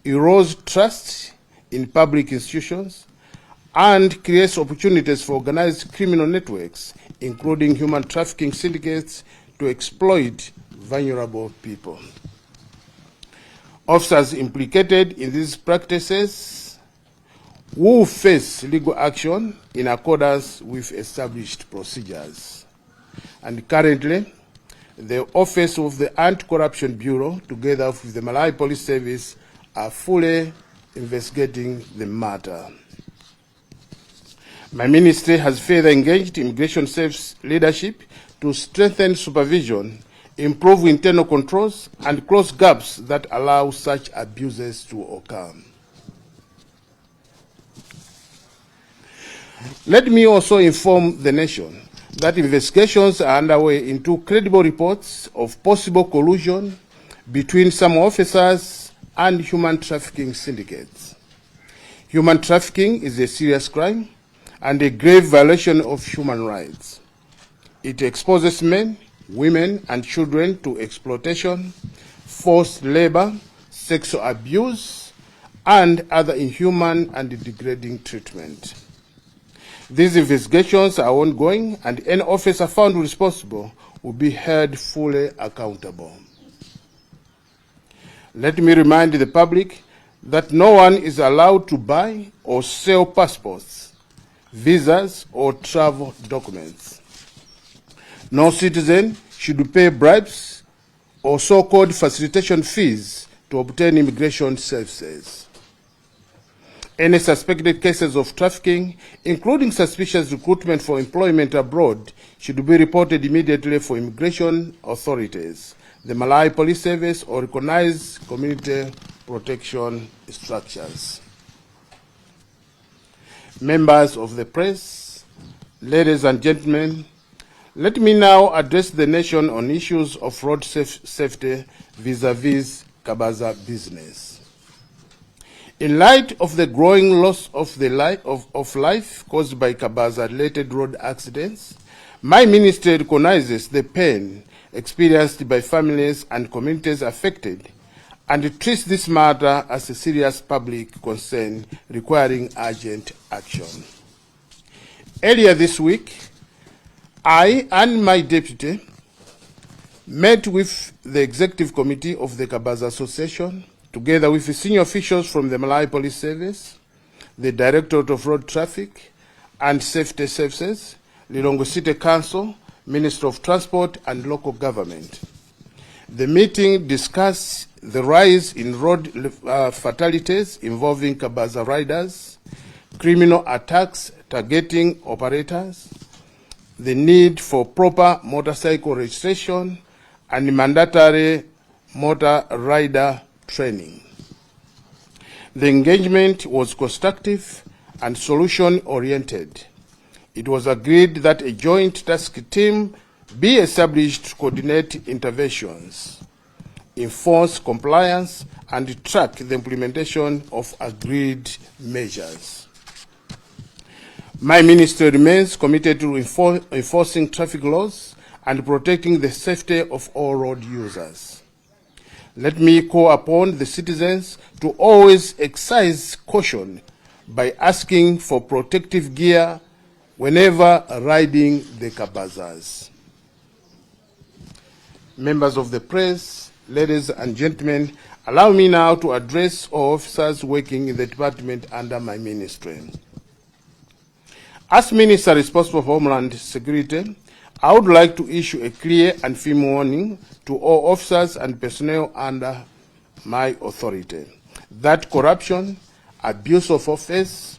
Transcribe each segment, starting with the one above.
erodes trust in public institutions, and creates opportunities for organized criminal networks, including human trafficking syndicates, to exploit vulnerable people. Officers implicated in these practices will face legal action in accordance with established procedures. And currently, the Office of the Anti-Corruption Bureau, together with the Malawi Police Service, are fully investigating the matter. My ministry has further engaged Immigration Service leadership to strengthen supervision, improve internal controls, and close gaps that allow such abuses to occur. Let me also inform the nation that investigations are underway into credible reports of possible collusion between some officers and human trafficking syndicates. Human trafficking is a serious crime and a grave violation of human rights. It exposes men, women, and children to exploitation, forced labor, sexual abuse, and other inhuman and degrading treatment. These investigations are ongoing, and any officer found responsible will be held fully accountable. Let me remind the public that no one is allowed to buy or sell passports, visas, or travel documents. No citizen should pay bribes or so-called facilitation fees to obtain immigration services. Any suspected cases of trafficking, including suspicious recruitment for employment abroad, should be reported immediately for immigration authorities, the Malawi Police Service, or recognized community protection structures. Members of the press, ladies and gentlemen, let me now address the nation on issues of road safety vis-a-vis Kabaza business. In light of the growing loss of the of life caused by Kabaza-related road accidents, my ministry recognizes the pain experienced by families and communities affected and treats this matter as a serious public concern requiring urgent action. Earlier this week, I and my deputy met with the executive committee of the Kabaza Association, together with the senior officials from the Malawi Police Service, the Directorate of Road Traffic and Safety Services, Lilongwe City Council, Ministry of Transport and Local Government. The meeting discussed the rise in road fatalities involving Kabaza riders, criminal attacks targeting operators, the need for proper motorcycle registration, and mandatory motor rider training. The engagement was constructive and solution-oriented. It was agreed that a joint task team be established to coordinate interventions, enforce compliance, and track the implementation of agreed measures. My ministry remains committed to enforcing traffic laws and protecting the safety of all road users. Let me call upon the citizens to always exercise caution by asking for protective gear whenever riding the kabazas. Members of the press, ladies and gentlemen, allow me now to address all officers working in the department under my ministry. As Minister responsible for Homeland Security, I would like to issue a clear and firm warning to all officers and personnel under my authority that corruption, abuse of office,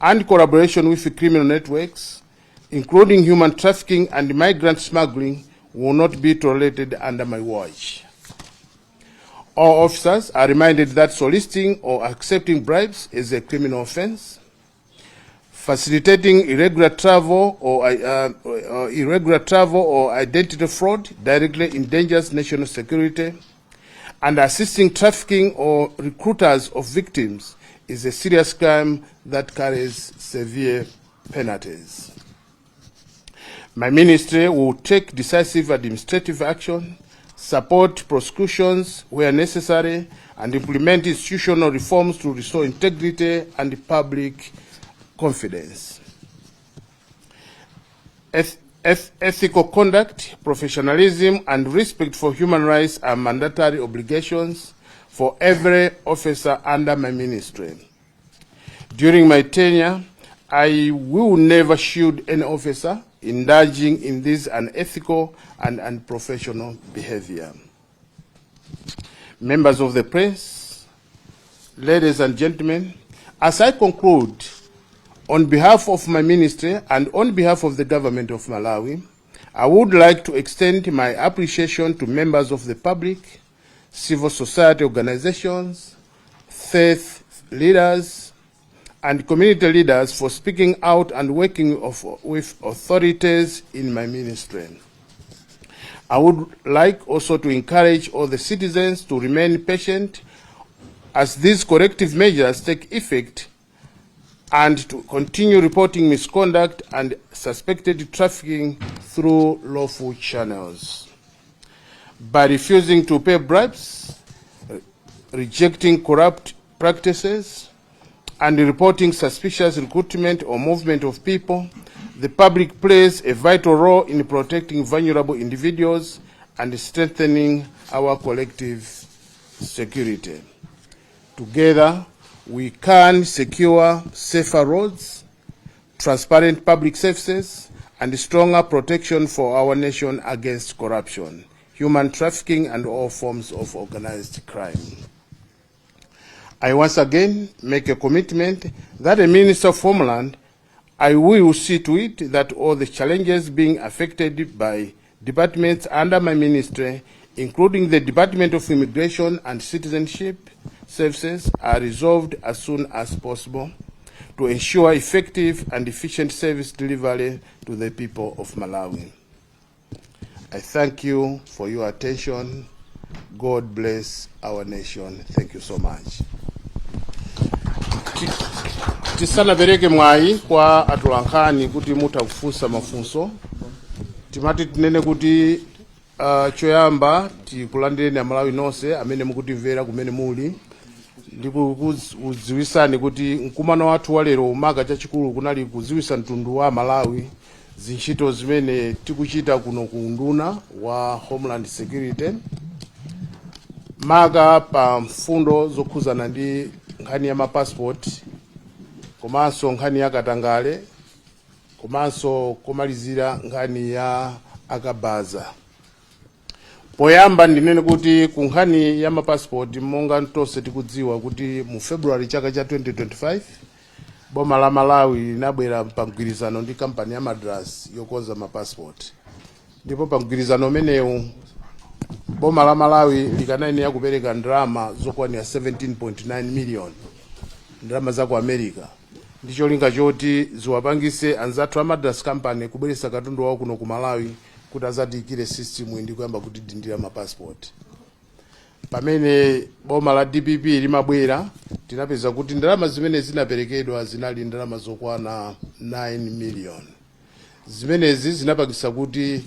and collaboration with criminal networks, including human trafficking and migrant smuggling, will not be tolerated under my watch. All officers are reminded that soliciting or accepting bribes is a criminal offense. Facilitating irregular travel or identity fraud directly endangers national security, and assisting trafficking or recruiters of victims is a serious crime that carries severe penalties. My ministry will take decisive administrative action, support prosecutions where necessary, and implement institutional reforms to restore integrity and public confidence. Ethical conduct, professionalism, and respect for human rights are mandatory obligations for every officer under my ministry. During my tenure, I will never shield any officer indulging in this unethical and unprofessional behavior. Members of the press, ladies and gentlemen, as I conclude, on behalf of my ministry and on behalf of the government of Malawi, I would like to extend my appreciation to members of the public, civil society organizations, faith leaders, and community leaders for speaking out and working with authorities in my ministry. I would like also to encourage all the citizens to remain patient as these corrective measures take effect and to continue reporting misconduct and suspected trafficking through lawful channels. By refusing to pay bribes, rejecting corrupt practices, and reporting suspicious recruitment or movement of people, the public plays a vital role in protecting vulnerable individuals and strengthening our collective security. Together, we can secure safer roads, transparent public services, and stronger protection for our nation against corruption, human trafficking, and all forms of organized crime. I once again make a commitment that a Minister of Homeland, I will see to it that all the challenges being affected by departments under my ministry, including the Department of Immigration and Citizenship Services, are resolved as soon as possible to ensure effective and efficient service delivery to the people of Malawi. I thank you for your attention. God bless our nation. Thank you so much. Tisanapereke mwayi kwa atolankhani kuti mutha kufunsa mafunso, timati tinene kuti choyamba tikulandireni Amalawi nonse amene mukutimvera kumene muli ndi kudziwisani kuti mkumano wathu wa lero maka chachikulu kunali kudziwisa mtundu wa Malawi zintchito zimene tikuchita kuno ku unduna wa Homeland Security, maka pa mfundo zokhuzana ndi nkhani ya mapassport, komanso nkhani ya katangale, komanso komalizira nkhani ya akabaza. Poyamba ndinene kuti ku nkhani ya mapassport, monga tonse tikudziwa kuti mu February chaka cha 2025 boma la Malawi linabwera pa mgwirizano ndi kampani ya Madras yokonza mapassport, ndipo pa mgwirizano umenewu boma la Malawi likanayenera kupereka ndalama zokwanira 17.9 million ndalama za ku America ndi cholinga choti ziwapangise anzathu a Madras Company kubweretsa katundu wawo kuno ku Malawi kuti azatiyikire system ndi kuyamba kutidindira mapassport. Pamene boma la DPP limabwera, tinapeza kuti ndalama zimene zinaperekedwa zinali ndalama zokwana 9 million. Zimenezi zinapangisa kuti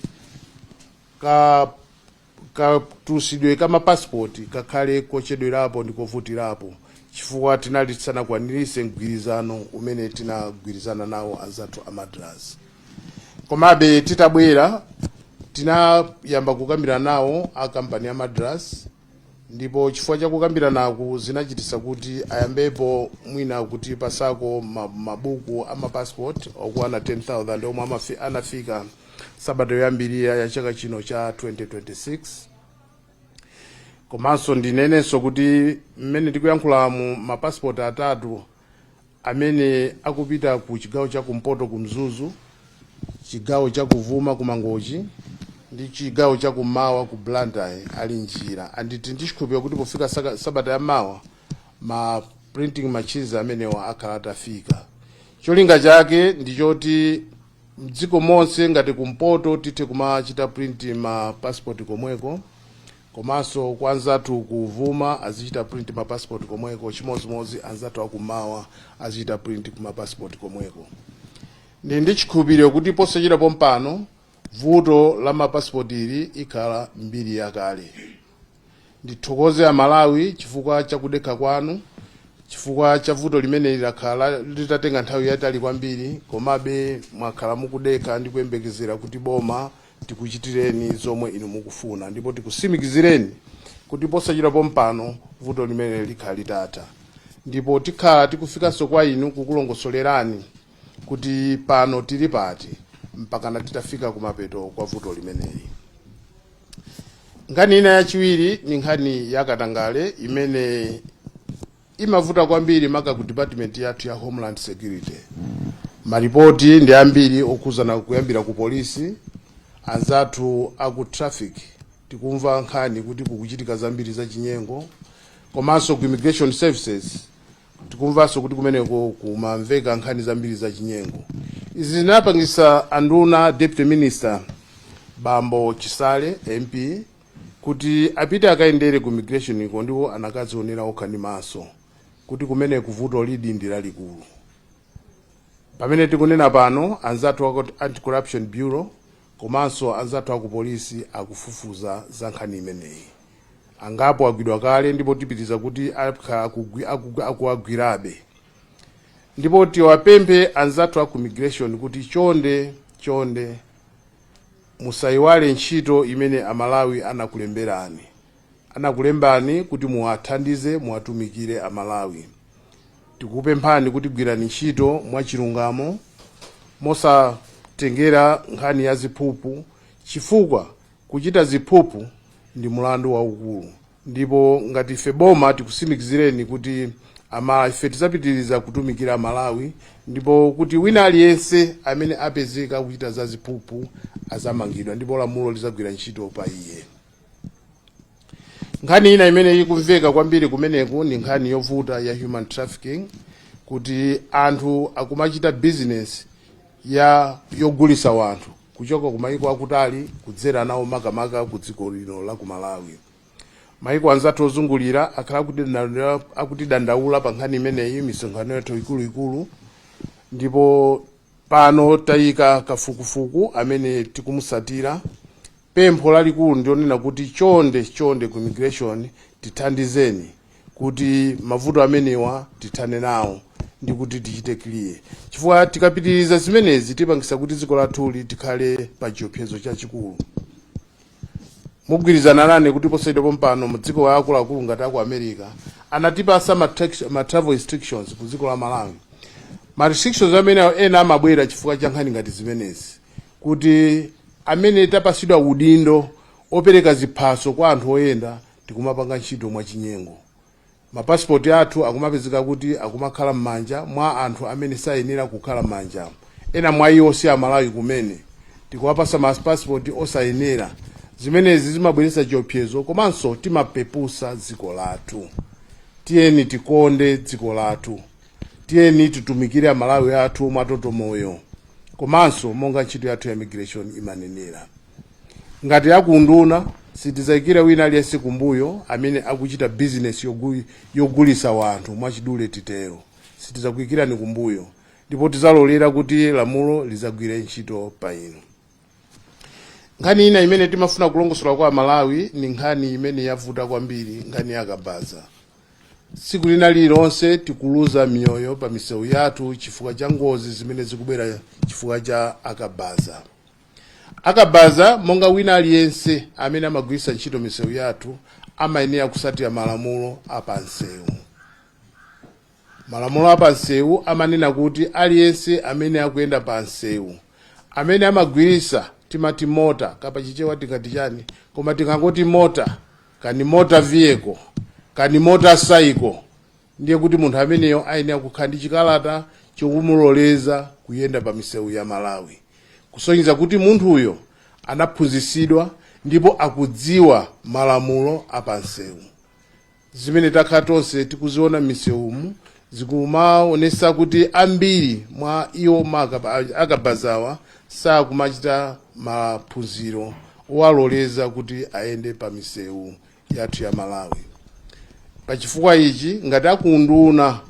katulusidwe ka mapasipoti kakhale kochedwerapo ndi kovutirapo, chifukwa tinali tisanakwanirise mgwirizano umene tinagwirizana nawo anzathu a Madras. Komabe titabwera tinayamba kukambirana nawo a kampani ya Madras, ndipo chifukwa cha kukambiranaku zinachitisa kuti ayambepo mwina kuti pasako mabuku a mapassport okwana 10,000 omwe anafika sabata yoyambirira ya chaka chino cha 2026. Komanso ndinenenso kuti mmene tikuyankhulamu, mapassport atatu amene akupita ku chigawo cha kumpoto ku Mzuzu, chigawo cha kuvuma ku Mangochi ndi chigawo cha kummawa ku Blantyre ali njira, anditi ndichikhulupirira kuti pofika sabata ya mawa ma printing machines amenewa akhala atafika. Cholinga chake ndichoti mdziko monse, ngati kumpoto, tithe kumachita print ma passport komweko, komanso kwa anzathu kuvuma azichita print ma passport komweko, chimodzimodzi anzathu akummawa azichita print kuma passport komweko. Ndi chikhulupiriro kuti posachedwa pompano vuto la mapasipoti ili ikhala mbiri yakale. Ndithokoze Amalawi chifukwa chakudekha kwanu, chifukwa cha vuto limene lakhala litatenga nthawi yayitali kwambiri, komabe mwakhala mukudekha ndi kuyembekezera kuti boma tikuchitireni zomwe inu mukufuna. Ndipo tikusimikizireni kuti posachedwa pompano vuto limene likhala litatha, ndipo tikhala tikufikanso kwa inu kukulongosolerani kuti pano tili pati mpakana titafika kumapeto kwa vuto limeneli. Nkhani ina yachiwiri ni nkhani ya katangale imene imavuta kwambiri maka ku department yathu ya Homeland Security. Maripoti ndi ambiri okhuzana kuyambira ku polisi, anzathu aku traffic, tikumva nkhani kuti kukuchitika zambiri za chinyengo, komanso ku Immigration Services tikumvanso kuti kumeneko kumamveka nkhani zambiri za chinyengo. Izi zinapangisa anduna, Deputy Minister Bambo Chisale MP, kuti apite akayendere ku immigration iko, ndipo anakadzionera okha ndi maso kuti kumene kuvuto lidi ndi lalikulu. Pamene tikunena pano, anzathu aku Anti-Corruption Bureau komanso anzathu aku polisi akufufuza za nkhani imeneyi. Angapo agwidwa kale, ndipo tipitiza kuti akhala akuwagwirabe. Ndipo tiwapemphe anzathu aku immigration kuti chonde chonde, musayiwale ntchito imene Amalawi anakulemberani. Anakulembani kuti muwathandize, muwatumikire Amalawi. Tikupemphani kuti gwirani ntchito mwachilungamo, mosatengera nkhani ya ziphuphu, chifukwa kuchita ziphuphu ndi mulandu waukulu. Ndipo ngati ife boma tikusimikizireni kuti ife tidzapitiriza kutumikira Malawi, ndipo kuti wina aliyense amene apezeka kuchita za ziphuphu azamangidwa, ndipo lamulo lizagwira ntchito pa iye. Nkhani ina imene ikumveka kwambiri kumeneku ndi nkhani yovuta ya human trafficking, kuti anthu akumachita business ya yogulisa wanthu kuchoka ku maiko akutali kudzera nawo makamaka ku dziko lino la ku Malawi. Maiko anzathu ozungulira akhala akutidandaula pa nkhani imeneyi misonkhano yathu ikuluikulu, ndipo pano tayika kafukufuku amene tikumusatira. Pempho lalikulu ndionena kuti chonde chonde, ku immigration tithandizeni kuti mavuto amenewa tithane nawo ndi kuti tichite clear, chifukwa tikapitiriza zimenezi tipangisa kuti dziko lathuli tikhale pa chiopsezo chachikulu. Mugwirizana nane kuti posachedwa pompano mu dziko la akuluakulu ngati aku America anatipasa ma travel restrictions ku dziko la Malawi. Ma restrictions amene ena amabwera chifukwa cha nkhani ngati zimenezi, kuti amene tapasidwa udindo opereka ziphaso kwa anthu oyenda tikumapanga ntchito mwachinyengo. Mapasipoti athu akumapezeka kuti akumakhala m'manja mwa anthu amene sayenera kukhala m'manja. Ena mwa iwo si Amalawi kumene, tikuwapasa mapasipoti osayenera. Zimenezi zimabweretsa chiopsezo komanso timapepusa dziko lathu. Tiyeni tikonde dziko lathu, tiyeni titumikire Amalawi athu mwatoto moyo komanso monga ntchito yathu ya immigration imanenera. Ngati akunduna, sitizayikira wina aliyense kumbuyo amene akuchita business yogulisa wanthu. Mwachidule titero, sitizakuyikirani kumbuyo, ndipo tizalolera kuti lamulo lizagwire ntchito pa inu. Nkhani ina imene timafuna kulongosola kwa Malawi ni nkhani imene yavuta kwambiri, nkhani ya kabaza. Tsiku lina lililonse tikuluza miyoyo pa misewu yathu chifukwa cha ngozi zimene zikubwera chifukwa cha akabaza. Akabaza, monga wina aliyense amene amagwiritsa ntchito misewu yathu, amayenera kusatira malamulo apansewu. Malamulo apansewu amanena kuti aliyense amene akuyenda pa msewu, amene amagwiritsa, timati motor, kapachichewa tikati chani, koma tikangoti motor, kani motor vehicle, kani motorcycle, ndiye kuti munthu ameneyo ayenera kukhala ndi chikalata chokumuloleza kuyenda pa misewu ya Malawi, kusonyeza kuti munthuyo anaphunzitsidwa ndipo akudziwa malamulo apansewu. Zimene takhala tonse tikuziona m'misewumu zikumaonesa kuti ambiri mwa iwo akabazawa sakumachita maphunziro owaloleza kuti ayende pa misewu yathu ya Malawi. Pachifukwa ichi, ngati akunduna,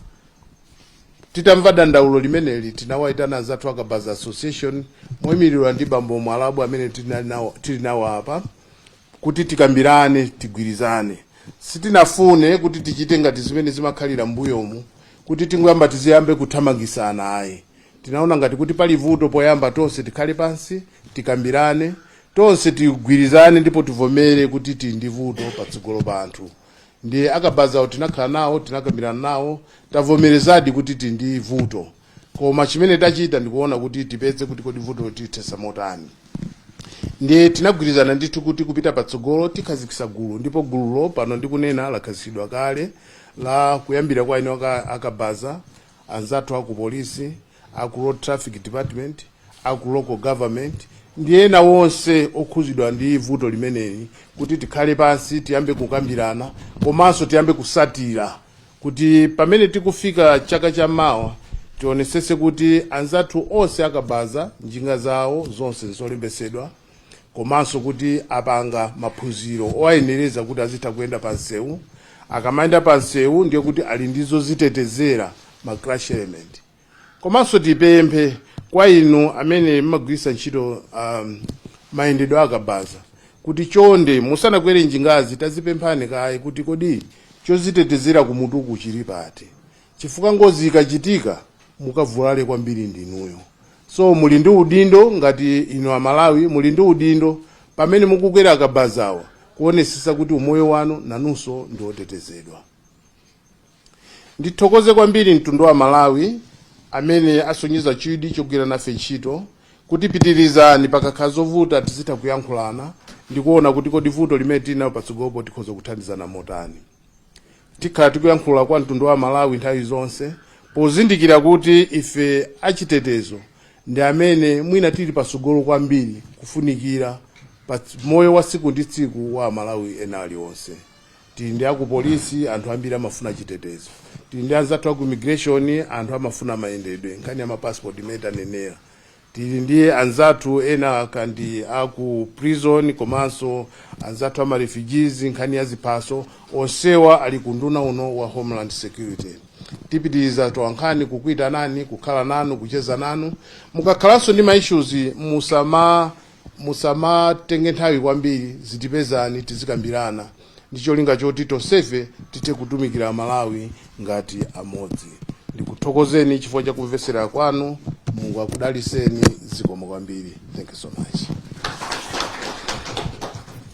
titamva dandaulo limeneli, tinawayitana anzathu Akabaza Association moyimirirwa ndi Bambo Mwalabu amene tili nawo apa kuti tikambirane, tigwirizane. Sitinafune kuti tichite ngati zimene zimakhalira m'mbuyomu, kuti tingoyamba tiziyambe kuthamangisana, ayi. Tinaona ngati kuti pali vuto, poyamba tonse tikhale pansi, tikambirane, tonse tigwirizane ndipo tivomere kuti tili ndi vuto patsogolo pa anthu. Ndiye akabazawo tinakhala nawo, tinakambirana nawo, tavomerezadi kuti tili ndi vuto, koma chimene tachita ndikuona kuti tipeze kuti kodi vuto tithesa motani. Ndiye tinagwirizana ndithu kuti kupita patsogolo tikhazikitsa gulu, ndipo gululo pano ndikunena lakhazikitsidwa kale, la kuyambira kwa ine akabaza anzathu aku polisi, aku Road Traffic Department, aku local government ndi ena wonse okhuzidwa ndi vuto limeneli, kuti tikhale pansi, tiyambe kukambirana komanso tiyambe kusatira kuti pamene tikufika chaka cha mawa tionesese kuti anzathu onse akabaza njinga zawo zonse nzolembesedwa, komanso kuti apanga maphunziro owayenereza kuti azitha kuyenda pa msewu. Akamayenda pa msewu ndiye kuti ali ndi zozitetezera, ma crash helmet. Komanso tipemphe kwa inu amene mmagwiritsa ntchito mayendedwe akabaza kuti chonde musanakwere njingazi tazipemphani kaye kuti kodi chozitetezera kumutuku chili pati, chifukwa ngozi ikachitika mukavulale kwambiri ndinuyo. So muli ndi udindo ngati inu Amalawi, muli ndi udindo pamene mukukwera akabazawa kuonesesa kuti umoyo wanu nanunso ndi otetezedwa. Ndithokoze kwambiri mtundu wa Malawi amene asonyeza chidwi chogwira nafe ntchito, kuti pitirizani, pakakhala zovuta tizitha kuyankhulana ndikuona kuti kodi vuto limene tili nalo patsogolopo tikhoza kuthandizana motani. Tikhala tikuyankhula kwa mtundu wa Malawi nthawi zonse, pozindikira kuti ife achitetezo ndi amene mwina tili patsogolo kwambiri kufunikira pa moyo wa tsiku ndi tsiku wa Amalawi ena aliwonse. Tili ndi akupolisi, anthu ambiri amafuna chitetezo. Tili ndi anzathu aku immigration, anthu amafuna mayendedwe, nkhani ya mapassport imene tanenera. Tili ndi anzathu ena kandi aku prison, komanso anzathu ama refugees, nkhani ya ziphaso. Onsewa ali ku unduna uno wa Homeland Security. Tipitiriza towankhani kukuitanani, kukhala nanu, kucheza nanu. Mukakhalanso ndi ma issues, musamatenge nthawi kwambiri, zitipezani, tizikambirana ndi cholinga choti tonsefe tithe kutumikira Malawi ngati amodzi. Ndikuthokozeni chifukwa cha kumvesera kwanu. Mulungu akudaliseni. Zikomo kwambiri. Thank you so much.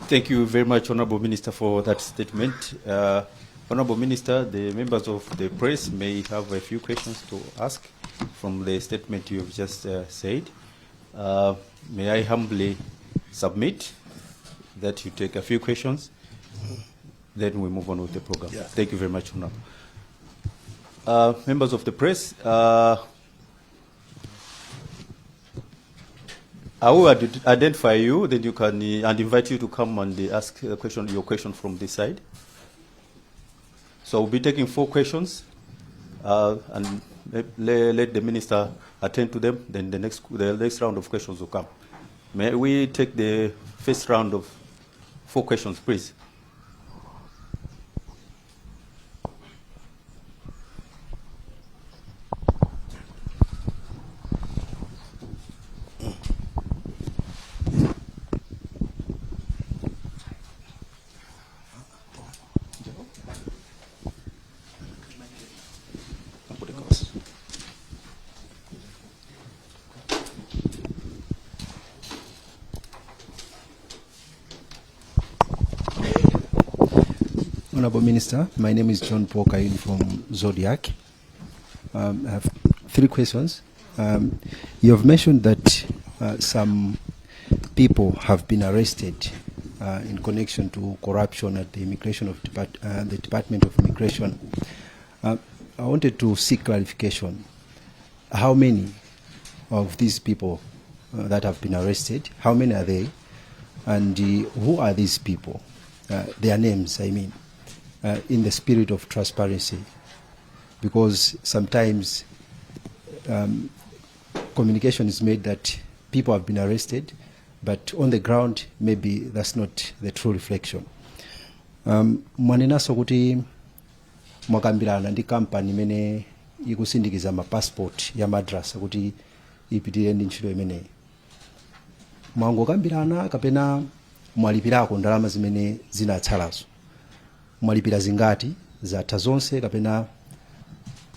Thank you very much, Honorable Minister, for that statement. Honorable Minister, the members of the press may have a few questions to ask from the statement you have just said. May I humbly submit that you take a few questions, then we move on with the program. Yeah. Thank you very much, Honorable. Members of the press, I will identify you, then you can and invite you to come and ask a question, your question from this side. So we'll be taking four questions, and let the minister attend to them. Then the next round of questions will come. May we take the first round of four questions, please? Put across. Honorable Minister, my name is John Paul Kain from Zodiak. I have three questions. You have mentioned that some people have been arrested in connection to corruption at the immigration of the Department of Immigration. I wanted to seek clarification. How many of these people that have been arrested? How many are they? And who are these people? Their names, I mean, in the spirit of transparency. Because sometimes communication is made that people have been arrested, but on the ground, maybe that's not the true reflection. Mwanenanso kuti mwakambirana ndi kampani imene ikusindikiza mapassport ya Madrasa kuti ipitirire ndi ntchito imeneyi. Mwangokambirana kapena mwalipirako ndalama zimene zinatsalazo? Mwalipira zingati, zatha zonse kapena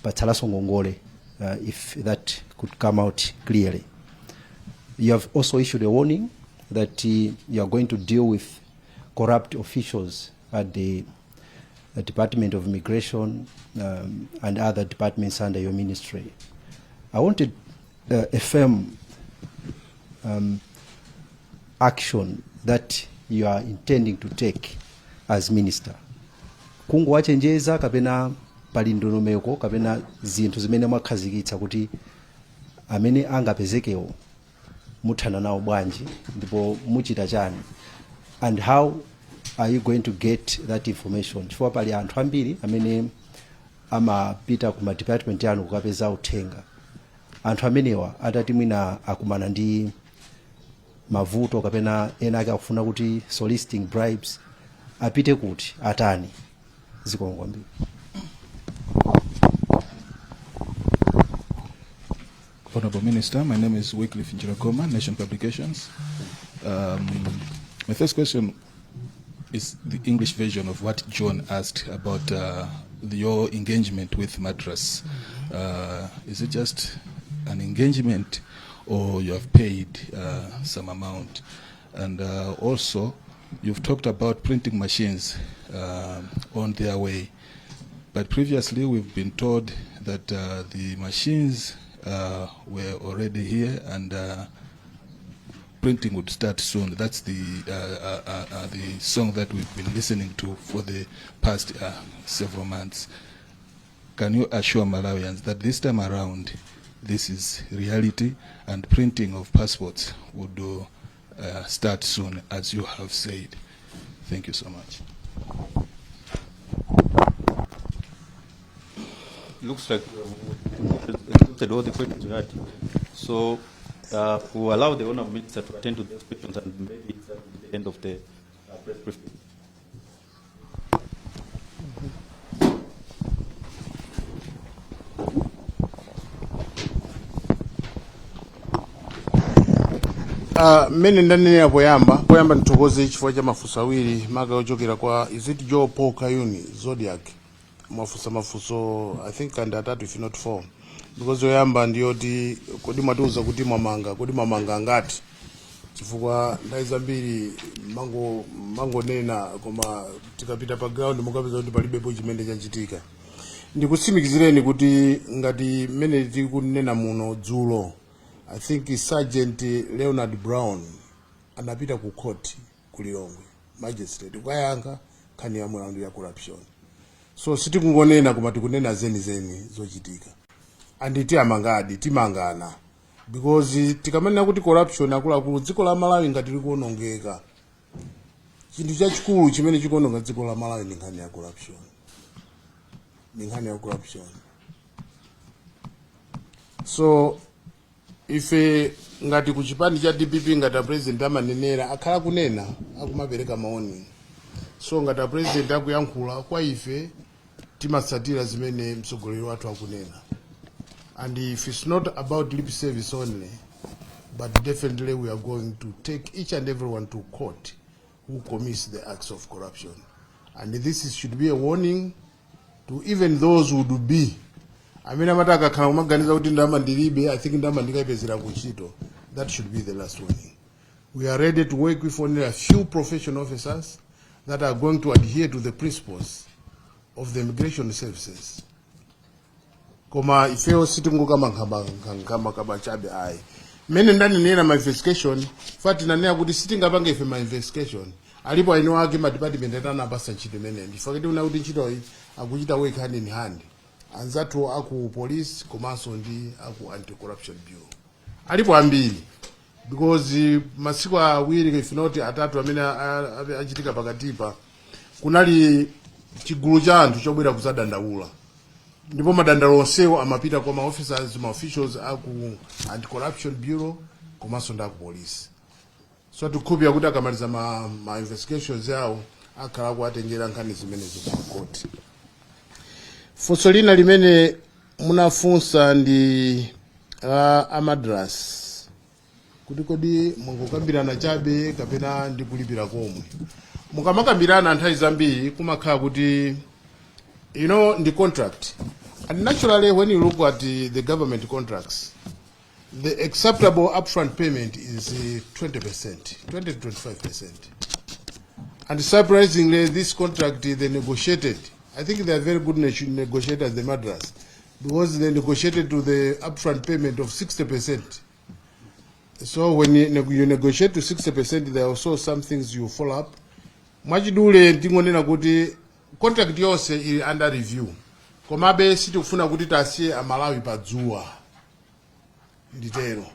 patsalanso ngongole? If that could come out clearly. You have also issued a warning that you are going to deal with corrupt officials at the Department of Immigration and other departments under your ministry. I wanted a firm action that you are intending to take as minister. Kungowachenjeza kapena pali ndondomeko kapena zinthu zimene mwakhazikitsa kuti amene angapezekewo muthana nawo bwanji ndipo muchita chani? And how are you going to get that information? Chifukwa pali anthu ambiri amene amapita ku ma department yanu kukapeza uthenga. Anthu amenewa atati mwina akumana ndi mavuto kapena ena ake akufuna kuti soliciting bribes, apite kuti, atani? Zikomo kwambiri. Honorable Minister, my name is Wycliffe Njiragoma, Nation Publications. My first question is the English version of what John asked about your engagement with Madras. Is it just an engagement or you have paid some amount? And also, you've talked about printing machines on their way. But previously, we've been told that the machines were already here and printing would start soon. That's the song that we've been listening to for the past several months. Can you assure Malawians that this time around, this is reality and printing of passports would start soon, as you have said? Thank you so much. Looks like we've exhausted all the questions we had. So we'll allow the Honorable Minister to attend to those questions and maybe that will be the end of the press briefing. Mmene ndanenera poyamba, ndithokoze chifukwa cha mafunso awiri maka ochokera kwa, is it Joe Paul Kayuni, Zodiac? Mwafunsa mafunso, I think, and atatu, if not four, because yoyamba ndiyoti kodi mwatiuza kuti mwamanga, kodi mwamanga angati? Chifukwa nthawi zambiri mangonena koma tikapita pa ground mukapeza kuti palibepo chimene chachitika. Ndikutsimikizireni kuti ngati mmene tikunena muno, dzulo, I think, Sergeant Leonard Brown anapita ku court ku Lilongwe magistrate kukayankha nkhani ya mulandu ya corruption. So sitikungonena koma tikunena zenizeni zochitika, and tiyamangadi, timangana, because tikamanena kuti corruption, akuluakulu, dziko la Malawi ngati likuonongeka, chinthu chachikulu chimene chikuononga dziko la Malawi ndi nkhani ya corruption, ndi nkhani ya corruption. So ife ngati ku chipani cha DPP, ngati a president amanenera, akhala kunena, akumapereka maoni. So ngati a president akuyankhula kwa ife, timatsatira zimene mtsogoleri wathu akunena, and if it's not about lip service only, but definitely we are going to take each and everyone to court who commits the acts of corruption. And this should be a warning to even those who would be amene amati akakhala kumaganiza kuti ndalama ndilibe, I think ndalama ndikayipezera kuntchito. That should be the last warning. We are ready to work with only a few professional officers that are going to adhere to the principles of the immigration services. Koma ifeyo sitingokamankhama chabe ayi. Mmene ndanenera, ma investigation fa tinanena kuti sitingapange ife ma investigation, alipo eni ake ma department atanapasa ntchito imeneyi. Ndifake tiona kuti ntchitoyi akuchita work hand in hand anzathu aku police komanso ndi aku Anti Corruption Bureau. Alipo ambiri, because masiku awiri, if not atatu, amene achitika pakatipa, kunali chigulu cha anthu chobwera kuzadandaula, ndipo madandaulo onsewo amapita kwa ma officers, ma officials aku Anti Corruption Bureau komanso ndi aku police. So tikukhulupirira kuti akamaliza ma investigations yawo, akhala kuatengera nkhani zimenezo ku makoti. Funso lina limene munafunsa ndi a Madras, kuti kodi mwangokambirana chabe kapena ndi kulipira komwe? Mukamakambirana nthawi zambiri kumakhala kuti ndi contract, and naturally when you look at the government contracts, the acceptable upfront payment is 20%, 20 to 25%. And surprisingly, this contract, they negotiated. I think they are very good negotiators, the Madras, because they negotiated to the upfront payment of 60%. So when you negotiate to 60%, there are also some things you follow up. Mwachidule ndingonena kuti contract yonse ili under review, komabe sitikufuna kuti tasiye Amalawi padzuwa. Nditero,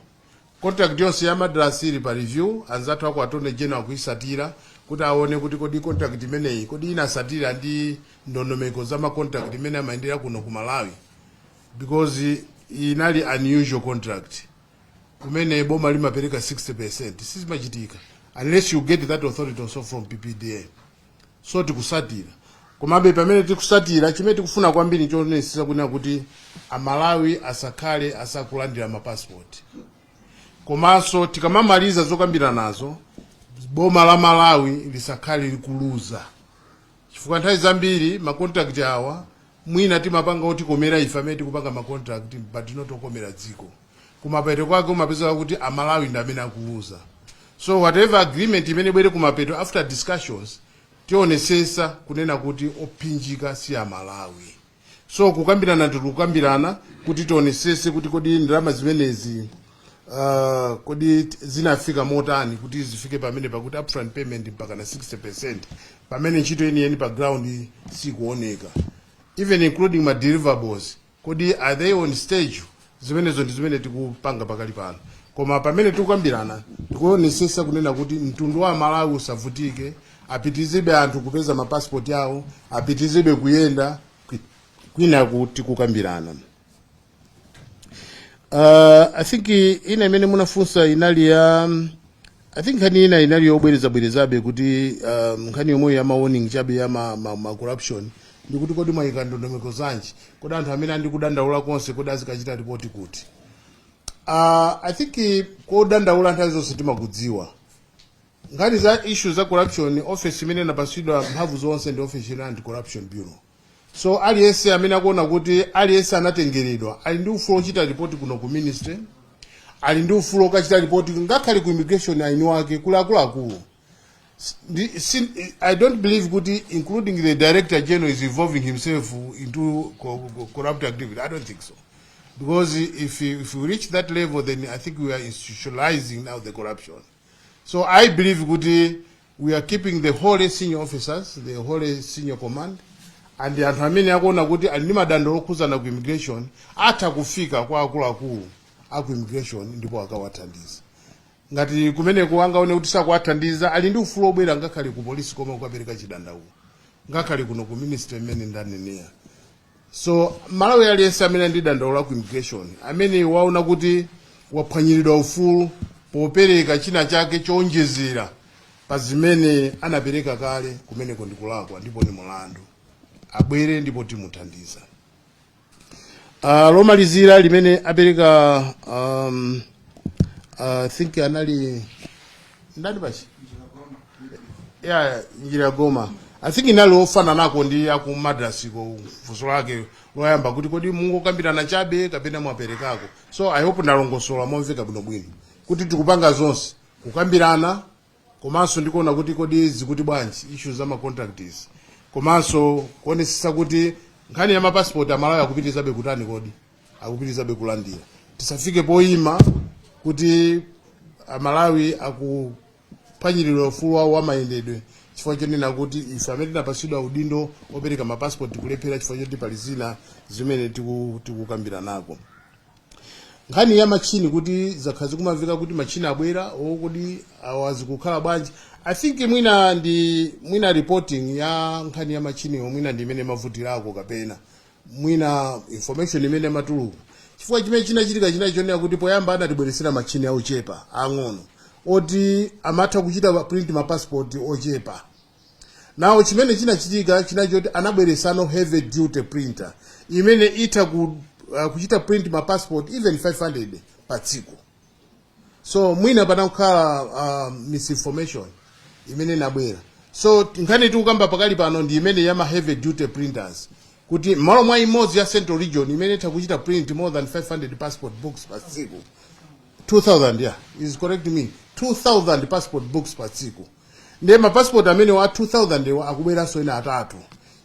contract yonse ya Madras ili pa review. Anzathu ako Attorney General kuisatira kuti aone kuti kodi contract imeneyi kodi inasatira ndi ndondomeko za ma contract imene amayendera kuno ku Malawi, because inali unusual contract kumene boma limapereka 60%. Sizimachitika unless you get that authority also from PPDA. So tikusatira, komabe pamene tikusatira, chimene tikufuna kwambiri chonetsesa kunena kuti Amalawi asakhale asakulandira mapassport, komanso tikamamaliza zokambira nazo, boma la Malawi lisakhale likuluza, chifukwa nthawi zambiri macontract awa mwina timapanga otikomera ife amene tikupanga macontract, but not okomera dziko. Kumapeto kwake umapeza kuti Amalawi ndi amene akuluza. So whatever agreement imene ibwere kumapeto after discussions, tionesesa kunena kuti ophinjika si Amalawi. So kukambirana, tikukambirana kuti tionesese kuti kodi ndalama zimenezi kodi zinafika motani kuti zifike pamene pakuti upfront payment mpaka na 60%, pamene ntchito yeniyeni pa ground sikuoneka, even including ma deliverables, kodi are they on stage? Zimenezo ndi zimene tikupanga pakali pano. Koma pamene tikukambirana, tikuonesesa kunena kuti mtundu wa Malawi usavutike, apitizebe anthu kupeza mapasipoti awo, apitizebe kuyenda kwina kuti kukambirana. I think ina imene munafunsa inali ya, I think nkhani ina inali yobwerezabwerezabe kuti nkhani yomwe ya ma warning chabe ya ma corruption, ndikuti kodi mwayika ndondomeko zanji? Kodi anthu amene andikudandaula konse kodi azikachita ripoti kuti? I think kodandaula nthawi zonse timakudziwa. Nkhani za issue za corruption, office imene inapasidwa mphamvu zonse ndi office ya Anti Corruption Bureau. So aliyense amene akuona kuti aliyense anatengeredwa ali ndi ufulu ochita ripoti kuno ku ministry, ali ndi ufulu okachita ripoti ngakhale ku immigration aini wake kuli akuluakulu. I don't believe kuti including the Director General is involving himself into corrupt activity. I don't think so, because if we reach that level, then I think we are institutionalizing now the corruption. So I believe kuti we are keeping the whole senior officers, the whole senior command, and anthu amene akuona kuti ali ndi madandaulo okhuzana ku immigration atha kufika kwa akuluakulu aku immigration ndipo akawathandiza. Ngati kumeneko angaone kuti sakuwathandiza, ali ndi ufulu obwera ngakhale ku polisi koma kukapereka chidandaulo, ngakhale kuno ku ministry imene ndanenera. So Malawi aliyense amene ndi dandaulo ku immigration, amene waona kuti waphwanyiridwa ufulu popereka china chake chowonjezera pa zimene anapereka kale, kumeneko ndikulakwa ndipo ni mulandu, abwere ndipo timuthandiza. Lomalizira limene apereka, I think anali ndani pachi ya Njira Goma, I think inali ofana nako ndi aku Madrasiko, funso lake loyamba kuti kodi mungokambirana chabe kapena mwaperekako. So I hope ndalongosola momveka bwinobwino kuti tikupanga zonse, kukambirana komanso ndikuona kuti kodi zikuti bwanji issues za ma contracts, komanso kuonesesa kuti nkhani ya mapasipoti Amalawi akupitirizabe kutani, kodi akupitirizabe kulandira. Tisafike poyima kuti Amalawi akuphwanyiridwa ufulu wawo wamayendedwe chifukwa chonena kuti ife amene tinapasidwa udindo opereka mapasipoti kulephera chifukwa choti pali zina zimene tikukambira nako. Nkhani ya machini, kuti zakhala zikumamveka kuti machini abwera o, kodi awa zikukhala bwanji? I think mwina ndi mwina reporting ya nkhani ya machiniwo mwina ndi imene mavutirako, kapena mwina information imene matuluka, chifukwa chimene chinachitika chinachi chonena kuti poyamba anatibweresera machini ochepa ang'ono oti amatha kuchita print mapassport ochepa. Nawo chimene chinachitika chinachoti anabweresano heavy duty printer imene itha kuchita print ma passport even 500 pa tsiku. So mwina panakhala misinformation imene inabwera. So So nkhani tikukamba pakali pano ndi imene ya ma heavy duty printers, kuti m'malo mwa imodzi ya Central Region imene itha kuchita print more than 500 passport books pa tsiku, 2000, yeah, is correct me, 2000 passport books pa tsiku. Ndiye ma passport amenewa a 2000 ewa akubweranso ena atatu.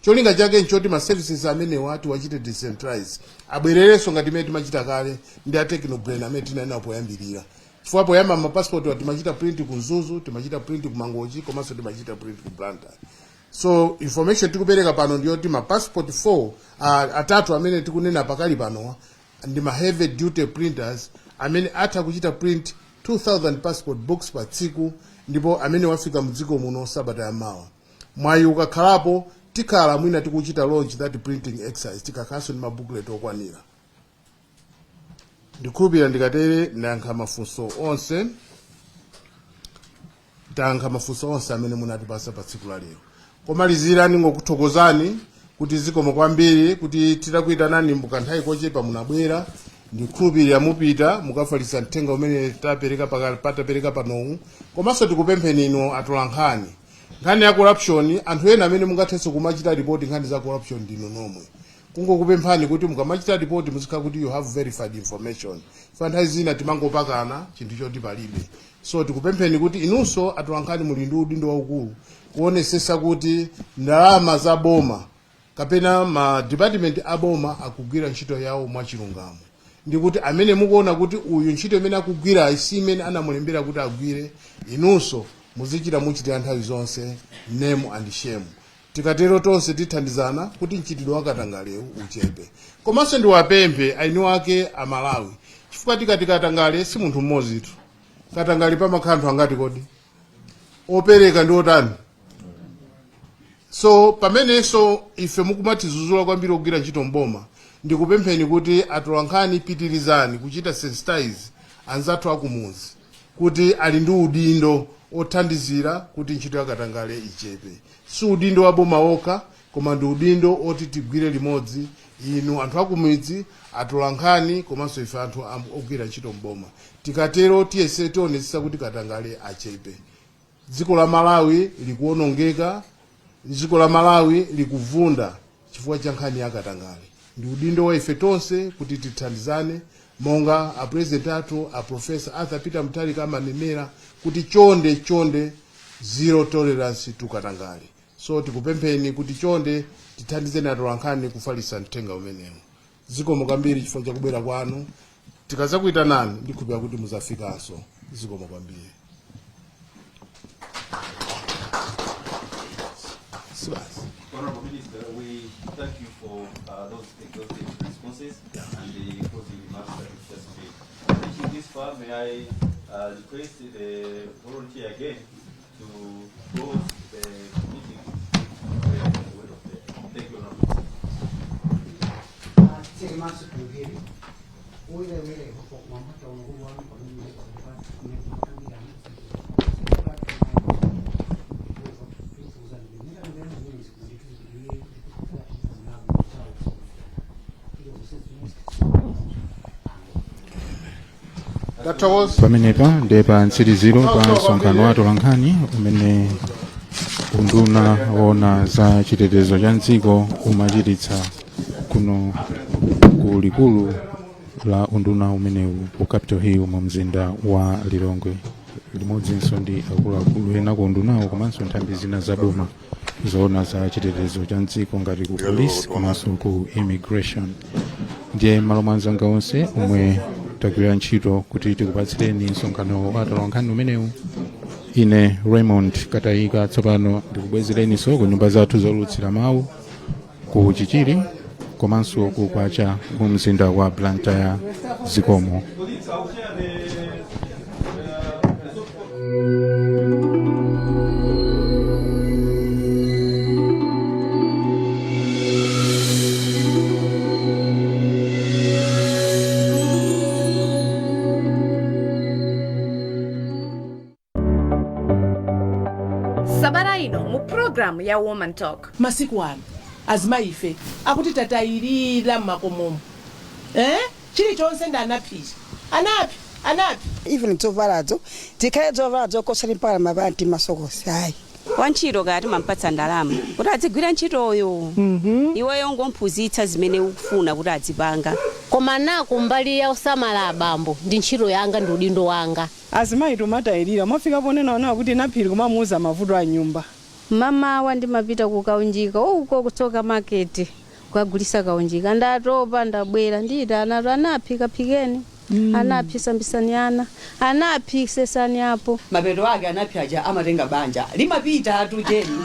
Cholinga chake nchoti ma services amenewa tiwachite decentralize, abwererenso ngati imene timachita kale ndi a Technobrain amene tinali poyambirira, chifukwa poyamba ma passport wa timachita print ku Mzuzu, timachita print ku Mangochi, komanso timachita print ku Blantyre. So information tikupereka pano ndiyoti ma passport 4, atatu amene tikunena pakali panowa ndi ma heavy duty printers amene atha kuchita print 2000 passport books pa tsiku, ndipo amene wafika mdziko muno sabata yamawa. Mwayi ukakhalapo, tikhala mwina tikuchita launch that printing exercise tikakhalanso ndi ma booklet okwanira. Ndikhulupirira ndikatere ndayankha mafunso onse, tayankha mafunso onse amene munatipasa pa tsiku la lero. Komalizira, ndingokuthokozani kuti zikomo kwambiri kuti titakuyitanani mukanthawi kochepa munabwera. Ndikhulupirira mupita mukafalitsa mthenga umene tapereka patapereka panowu. Komanso tikupempheni inu atolankhani, nkhani ya corruption, anthu ena amene mungathenso kumachita report nkhani za corruption ndinu nomwe. Kungokupemphani kuti mukamachita report muzikhala kuti you have verified information. Fa nthawi zina timangopakana chinthu choti palibe. So tikupempheni kuti inunso atolankhani muli ndi udindo waukulu kuonesesa kuti ndalama za boma kapena ma department a boma akugwira ntchito yawo mwachilungamo, ndikuti amene mukuona kuti uyu ntchito imene akugwira si imene anamulembera kuti agwire, inunso muzichita muchitira nthawi zonse name and shame. Tikatero tonse tithandizana kuti mchitidwe wakatangalewu uchepe. Komanso ndiwapemphe aini ake Amalawi, chifukwa tikati katangale si munthu mmodzitu. Katangale pamakhala anthu angati kodi? Opereka ndi otani? So pamenenso ife mukumatizuzula kwambiri ogwira ntchito mboma, ndikupempheni kuti atolankhani pitirizani kuchita sensitize anzathu akumuzi kuti ali ndi udindo othandizira kuti ntchito ya katangale ichepe. Si udindo wa boma wokha, koma ndi udindo oti tigwire limodzi, inu anthu akumidzi, atolankhani, komanso ife anthu ogwira ntchito mboma. Tikatero tiyese tionetsetsa kuti katangale achepe. Dziko la Malawi likuwonongeka, dziko la Malawi likuvunda chifukwa cha nkhani ya katangale. Ndi udindo wa ife tonse kuti tithandizane, monga a President athu a Professor Arthur Peter Mutharika amanenera kuti chonde chonde, zero tolerance to katangale. So tikupempheni kuti chonde tithandizeni atolankhani kufalitsa mthenga umenewu. Zikomo kwambiri chifukwa chakubwera kwanu. Tikazakuyitanani ndikhulupirira kuti muzafikanso. Zikomo kwambiri. Sibasi. Honorable Minister, we thank you for those exhaustive responses and the closing remarks that you've just made. Reaching this far, may I request the volunteer again to close the meeting with a word of prayer. Thank you, Honorable Minister. Titseke maso, tipemphere. Woyera woyera Yehova kumwamba, taona ukulu wanu pamene makambirana. Tathokoza. Pamenepa ndiye pa mtsiriziro pa msonkhano wa atolankhani umene unduna woona za chitetezo cha mdziko umachititsa kuno ku likulu la unduna umenewu ku Capitol Hill mu mzinda wa Lilongwe, limodzinso ndi akuluakulu ena ku undunawo komanso nthambi zina za boma zoona za chitetezo cha mdziko ngati ku police komanso ku immigration. Ndiye m'malo mwa anzanga onse omwe tagwira ntchito kuti tikupatsireni msonkhano wa atolankhani umenewu, ine Raymond Katayika tsopano ndikubwezereninso ku nyumba zathu zolutsira mawu ku Chichiri komanso ku Kwacha mu mzinda wa Blantyre. Zikomo. Colleagues, I'll share the soft copy. Sabata ino mu programu ya Woman Talk. Masiku ano azimayi ife akuti tatayirira mmakomomo, eh? Chilichonse ndi anaphicha, anaphi, anaphi. Even zovalazo, zikhale zovala zokosani mpaka mapanti, masokosi, ayi. Wantchito kati mampatsa ndalama kuti adzigwira ntchitoyo, iweyo ngomphunzitsa zimene ukufuna kuti adzipanga. Koma nako mbali ya usamala abambo ndi ntchito yanga, ndi udindo wanga. Azimayi tumatayirira, mwafika ponena onawa kuti naphiri kumamuuza mavuto a nyumba. Mamawa ndimapita kukaunjika uko kutsoka maketi kukagulisa kaunjika. Ndatopa, ndabwera, ndiyita anatu: "Anaphi, kaphikeni." "Anaphi, sambisani ana." "Anaphi, sesani apo." Mapeto ake anaphi aja amatenga banja limapita atu jeni.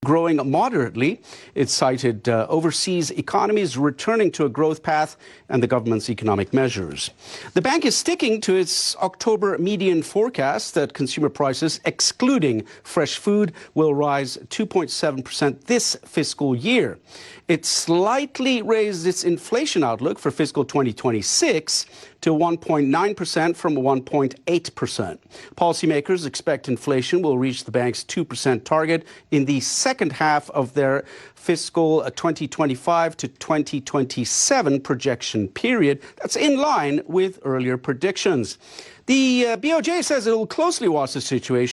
Growing moderately. It cited overseas economies returning to a growth path and the government's economic measures. The bank is sticking to its October median forecast that consumer prices, excluding fresh food, will rise 2.7% this fiscal year. It slightly raised its inflation outlook for fiscal 2026 to 1.9% from 1.8%. Policymakers expect inflation will reach the bank's 2% target in the second half of their fiscal 2025 to 2027 projection period. That's in line with earlier predictions. The BOJ says it will closely watch the situation.